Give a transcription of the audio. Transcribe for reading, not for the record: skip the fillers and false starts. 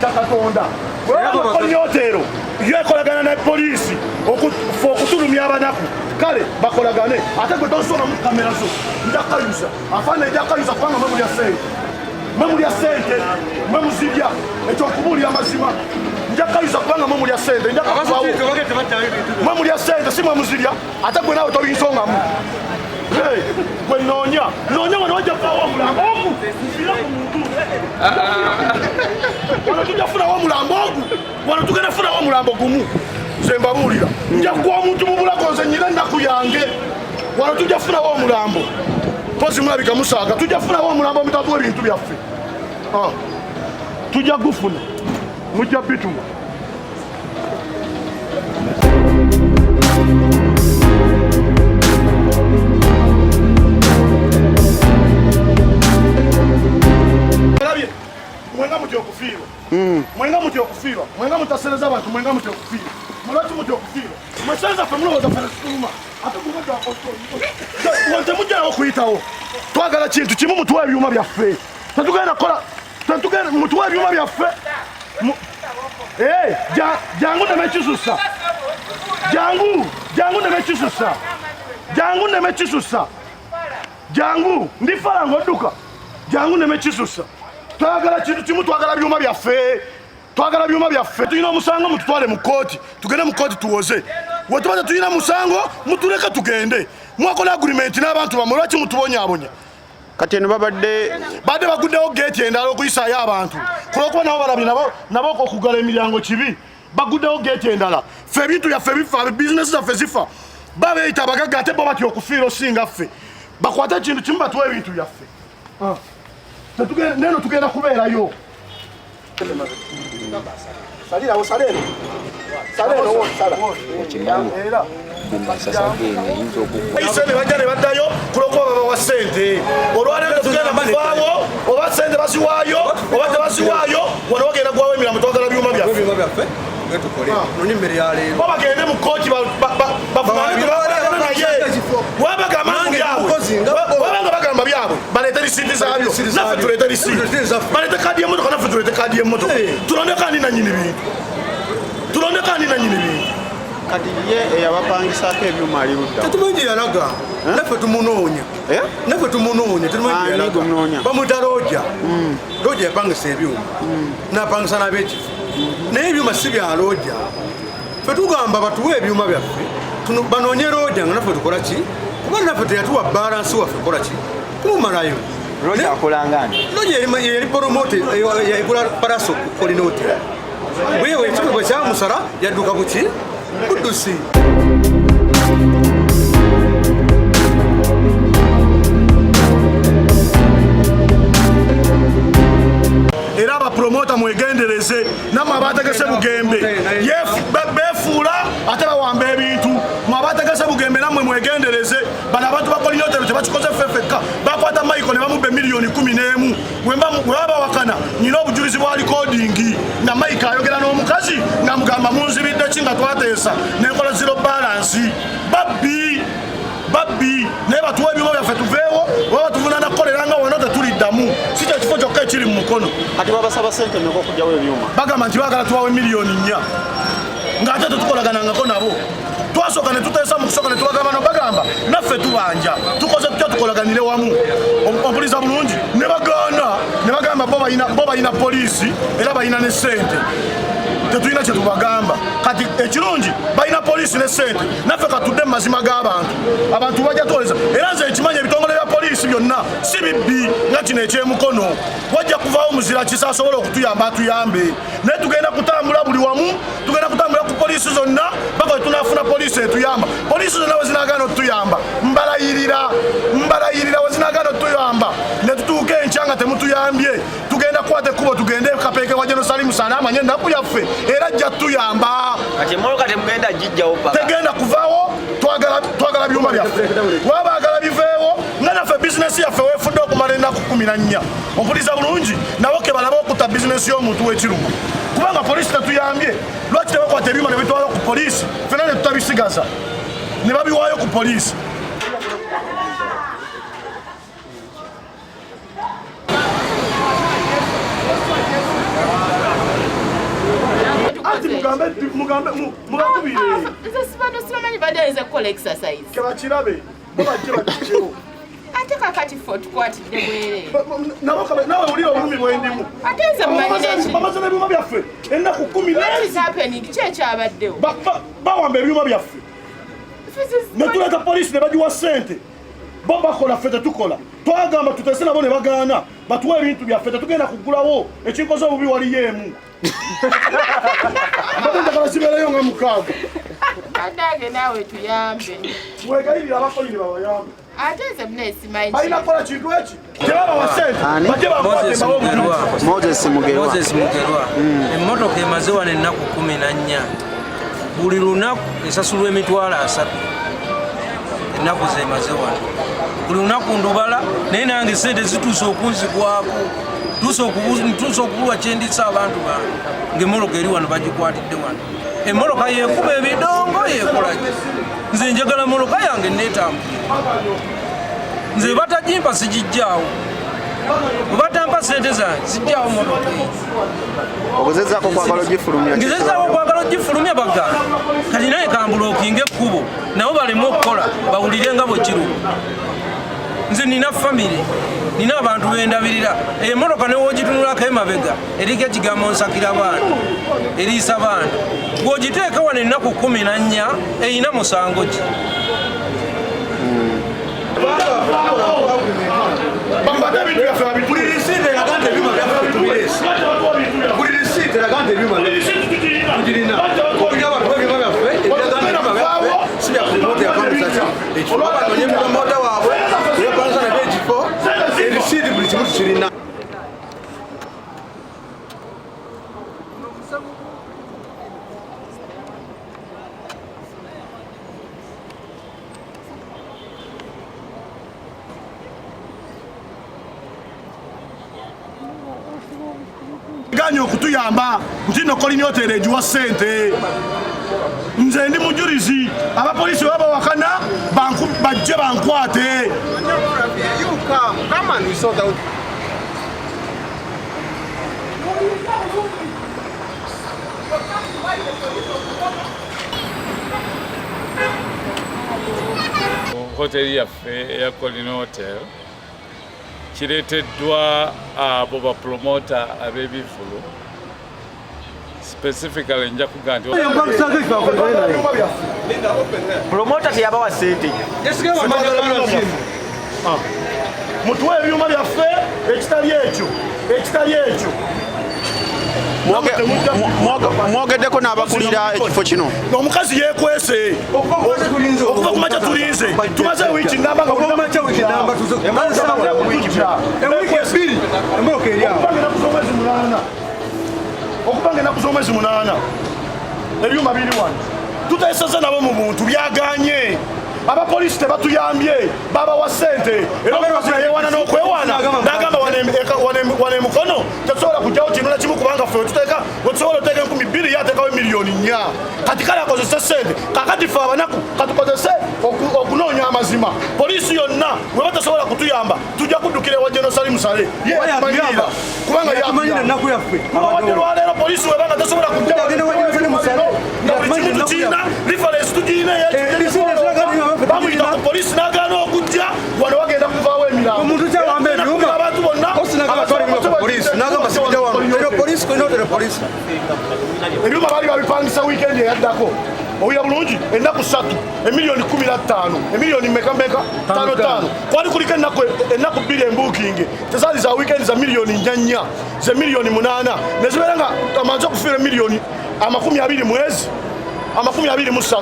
Batya Katonda. Konyoteero yo ekolagana ne poliisi fe okutulumya abanaku. Kale bakolagane, ate gwe tosongamu kamera zo. Nja kayuza afaana, ejja kayuza kubanga mwe mulya sente, mwe mulya sente, mwe muzirya. Ekyo nkubuulira amazima, nja kayuza kubanga mwe mulya sente. Nja kakubawo, mwe mulya sente, si mwe muzirya. Ate gwe naawe tobinsongamu. Gwe noonya noonya wano wajja kufawo omulambo ogu, nfira ku muntu wano. Tujja kufunawo omulambo ogu wano, tugenda kufunawo omulambo gumu. Nze mbabuulira, nja kuwa omuntu mu bulago. Nze nyina ennaku yange wano, tujja kufunawo omulambo. Pozi mulabika musaaga, tujja kufunawo omulambo mutatuwa ebintu byaffe. Ah, tujja gufuna, mujja bituma. Olabye, mwenga mutya okufiirwa, mwenga mutya okufiirwa, mwenga mutasereza abantu, mwenga mutya okufiirwa. Mulwaki mutya okufiirwa? Mwesenza ffe mulowooza ffe nesituluma, ate gumwe temujjalawo okuyitawo. Twagala kintu kimu, mutuwa ebyuma byaffe. Tetugenda kukola, tetugenda, mutuwa ebyuma byaffe. Eh, jangu neme kisusa, jangu, jangu neme kisusa, jangu neme kisusa, jangu ndi fala ng'odduka, jangu neme kisusa. Twagala kintu kimu, twagala byuma byaffe, twagala byuma byaffe. Tulina omusango, mututwale mu kooti, tugende mu kooti tuwoze. Wetuba tetulina musango, mutuleke tugende. Mwakola agreement n'abantu bamwe, lwaki mutubonyabonya? Kati eno babadde Badde baguddewo geeti endala okuyisaayo abantu, kulwokuba nabo balabye nabo okugala emiryango kibi. Baguddewo geeti endala. Ffe ebintu byaffe bifa, bizinesi zaffe zifa. Babeeyita abagagga, ate bo batya okufiira osinga ffe. Bakwate ekintu kimu, batuwe ebintu byaffe. Ah. Neno tugenda kubeerayo. Salirawo, salero, salero, sala. Okimanyi era masasa geno eyinza okuggwa. Ise ne bajja ne baddayo kulwokuba babawa ssente. Olwaleero tugenda kuvaawo, oba ssente baziwaayo oba tebaziwaayo, wano bagenda gwawo emirambo. Twagala byuma byaffe. Ebyuma byaffe getukole nonye emmere ya leero. Bo bagende mu kooti bavunaane, bakolagane naye. Wabagamba ngu Nange byabwe mukozi nga bo. Wabanga bagamba byabwe, baleete risiiti zaabyo. Risiiti Naffe zaabyo. tuleete risiiti. Tuleete zaffe. Baleete kaadi y'emmotoka, naffe tuleete kaadi y'emmotoka. Eh. Tulondeko ani nanyini bintu, tulondeko ani nanyini bintu. Kati ye eyabapangisaako ebyuma ali ludda? Tetumanyi gye yalaga, naffe tumunoonya. Eh? Naffe tumunoonya, tetumanyi gye Ani yalaga. gwemunoonya? Bamwita Roja. Roja yapangisa ebyuma n'apangisa n'ab'ekifo, naye ebyuma si bya Roja. Ffe tugamba batuwe ebyuma byaffe, banoonye Roja nga naffe tukola ki, kuba naffe teyatuwa balance waffe, kola ki kumumalayo. Roja akolangani? Roja yali promoter, yagula Palaso ku Kolinote. Bwewe ekigo bwe kyamusala yadduka buki buddusi. Era abapromota mwegendereze, nammwe abategese Bugembe. Befuula ate bawamba ebintu. Mwe abategese Bugembe, nammwe mwegendereze. Bano abantu bakolinotero tebakikoze ffe ffekka. Bakwata Michael ne bamubba emiliyoni 11. Bwe baba bawakana, nyina obujulizi bwa recording nga Mike ayogera n'omukazi nga mugamba, "Munzibidde ki nga twateesa nenkola zero balance?" Babbi, babbi, naye batuwa ebyuma byaffe tuveewo, oba batuvunana kukolera nga wano tetuliddamu. Si kyekifo kyokka ekiri mu Mukono. Kati babasaba sente meka okugyawo ebyuma? Bagamba nti baagala tubawe miliyoni 4, ng'ate tetukolaganangako nabo. Twasooka ne tuteesa, mu kusooka ne tubagamba no bagamba naffe tubanja, tukoze tutya tukolaganire wamu? Ompuliza bulungi? Ne bagaana, ne bagamba bo balina poliisi era balina ne ssente, tetulina kye tubagamba. Kati ekirungi balina poliisi ne ssente, naffe katudde mu mazima g'abantu, abantu bajja tuwoleza. Era nze ekimanya, ebitongole bya poliisi byonna si bibbi nga kino ekyemukono. Wajja kuvaawo muzira kisa asobola okutuyamba, atuyambe. Naye tugenda kutambula buli wamu, tugenda kutambula ku poliisi zonna paka we tunafuna poliisi etuyamba. Poliisi zonna we zinagaana otuyamba, mbalayirira, mbalayirira, we zinagaana otuyamba ne tutuuka enkya nga temutuyambye, tugenda kukwata ekkubo tugende Kapeeke wa General Salim Saleh, amanye ennaku yaffe era ajja tuyamba. Kati emmotoka temugenda gijjawo paka? Tegenda kuvaawo. Twagala byuma byaffe. Wabaagala biveewo nga naffe bizinesi yaffe weefudde okumala ennaku 14. Ompuliza bulungi? Nabo ke balabe okutta bizinesi y'omuntu w'ekiruma, kubanga poliisi tetuyambye. Lwaki tebakwata ebyuma ne bitwala ku poliisi, fena ne tutabisigaza ne babiwaayo ku poliisi? Mugambe mugambe mubakubire. Nze sibano sibamanyi badde nze kukola exercise. Kebakirabe bo bajje bakikyewo. Ate kakati ffe otukwatidde bwereere. Nawe wulira obulumi bwendimu. Ate nze mmanyi neki. Bamaze n'ebyuma byaffe ennaku 10. What is happening? Ki ekyabaddewo? Bawamba ebyuma byaffe. Ne tuleeta poliisi ne bagiwa ssente. Bo bakola ffe tetukola. Twagamba tutese nabo ne bagaana batuwe ebintu byaffe tetugenda kuggulawo ekinkoze obubi waliyo emu. Mbadde njagala zibeereyo nga 6. Banange naawe tuyambe. Mwegayirire abakolini babayambe. Ate nze mune simanyi. Balina kukola kintu eki? Tebabawa ssente bajje bakwate mbawe obujulizi. Moses Mugerwa. Moses Mugerwa. Emmotoka emaze wano ennaku 14. Buli lunaku esasulwa emitwalo 3. Ennaku zemaze wano. Buli lunaku ndubala naye nange ssente zituuse okunzigwako. Ntuuse okubulwa kyendisa abantu bange. Ng'emmotoka eri wano bagikwatidde wano. Emmotoka yeekuba ebidongo yeekola ki? Nze njagala mmotoka yange neetambulira. Nze batagimpa sigijjaawo. Bwe batampa ssente zange sijjaawo mmotoka eyo. Ogezezaako okwagala ogifulumya. Ngezezaako okwagala ogifulumya bagamba. Kati naye kambulookinga ekkubo nabo baleme okukola bawulire nga bwe kiruma. Nze nina famire, nina abantu bendabirira. Emmotoka ne w'ogitunulako emabega eriko ekigambo nsakira baana, eriisa baana. Bw'ogiteeka wano ennaku 14 erina musango ki? Buli risiiti eraga nti ebyuma byaffe tubireese. Buli risiiti eraga nti ebyuma tugirina. Okugira batuwe ebyuma byaffe, ebiraga nti ebyuma byaffe si bya promota yapangisa ki ekifo. Banoonye promota waabwe eyapangisa nabyo ekifo, erisiiti buli kimu tukirina. Ganya okutuyamba nti nno Colin Hotel egiwa ssente. Nze ndi mujulizi, abapoliisi bwe baba bawakana bajje bankwate. You come and we sort out. Hoteri yaffe eya Colin Hotel kireeteddwa abo bapromota ab'ebivvulu. Specifically nja kugamba nti Promota teyabawa ssente. Mutuwe ebyuma byaffe ekitali ekyo, ekitali ekyo. Mwogeddeko n'abakulira ekifo kino. Omukazi yeekwese. Okuva ku makya tulinze. Tumaze wiiki nnamba nga Okuva ku makya wiiki nnamba tuze. Ewiiki 2 emmotoka eri awo. Okupanga ennaku z'omwezi 8. Ebyuma biri wano. Tuteesezza nabo mu buntu byagaanye. Abapoliisi tebatuyambye, babawa ssente. Era omukazi yeewaana n'okwewaana n'agamba wano emukono tetusobola kuggyawo kintu na kimu kubanga ffe wetusobola oteeka 2000 ye ateekawo miliyoni 4. Kati kale akozese ssente, kaakati ffe abanaku katukozese okunoonya amazima. Poliisi yonna bwe batasobola kutuyamba tujja kuddukira ewa General Salim Saleh. Ye Yatuyamba. Kubanga Yatumanyiira ennaku yaffe. Tubawadde lwaleero poliisi webanga tesobola kujja Tugenda ewa General Salim Saleh. nga buli kimu tukirina, reference tugirina ey'ekigere. Bamuyita ku poliisi n'agaana okujja, wano wagenda kuvaawo emirambo. Omuntu kyawamba ebyuma. Abantu bonna Osi n'agamba twala ebyuma ku poliisi, n'agamba sibijja wano. Ero poliisi, kolina otera poliisi. Ebyuma baali babipangisa weekend eyaddako. Owulira bulungi, ennaku 3, emiliyoni 15, emiliyoni meka meka? Tano tano. Kwali kuliko ennaku 2 embuukingi, tezaali za weekend za miliyoni 4, ze miliyoni 8, ne zibeera nga amaze okufiira miliyoni 20 mwezi, 23.